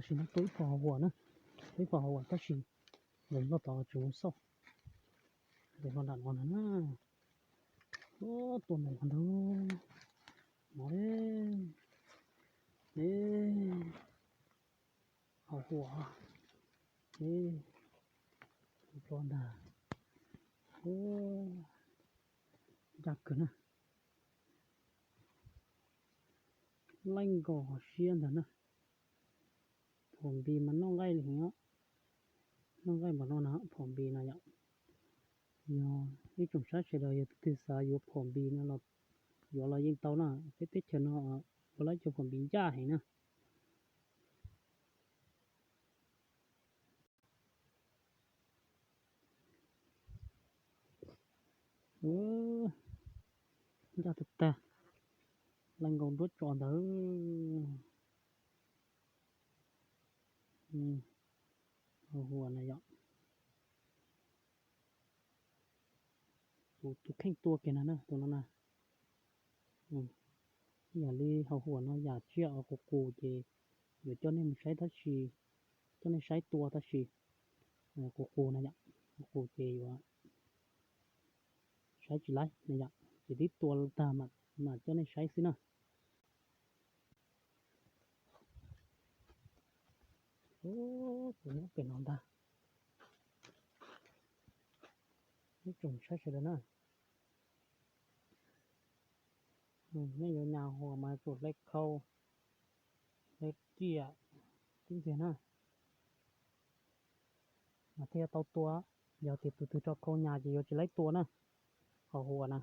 Tsis no tua ib phom hauv huam na, tua ib phom hauv huam tab sis nws loj tod tsis muaj xauj. Ntawm no nram no na, tua ntawm no ntag. No, hauv huam, ploj ntag. Ncaj kawg na. Leej nkaus siab ntag na. Phom npis mas noj nqaij li heev os. Noj nqaij npaum no na, phom npis no yom. Yog ib tsoom saib sawv daws yog tus twg xav yuav phom npis no los yuav los yeej tau na, peb teb chaws no ua lawv cov phom npis ncaj heev na. Ncaj tag tag, leej nkaus duab tso ntawd. Hauv huam na yom. Tus, tus kheej tua kiag na, tus no na. Ib yam li hauv huam no yam tsiaj qus qus ces yuav coj nej mus saib tab sis, coj nej saib tua tab sis qus qus na yom, qus qus ces yuav saib tsis laib na yom, ces tib tua tag mam coj nej saib xwb na. Tus nyob pem no ntag. Ib tsoom saib sawv daws na, nej yuav nyas huam mas tsum hle khau, hle riam tib ntxiag na, mas thiaj tau tua. Yog tias tus twg tso khau nyas ces yuav tsis laib tua na, hauv huam na.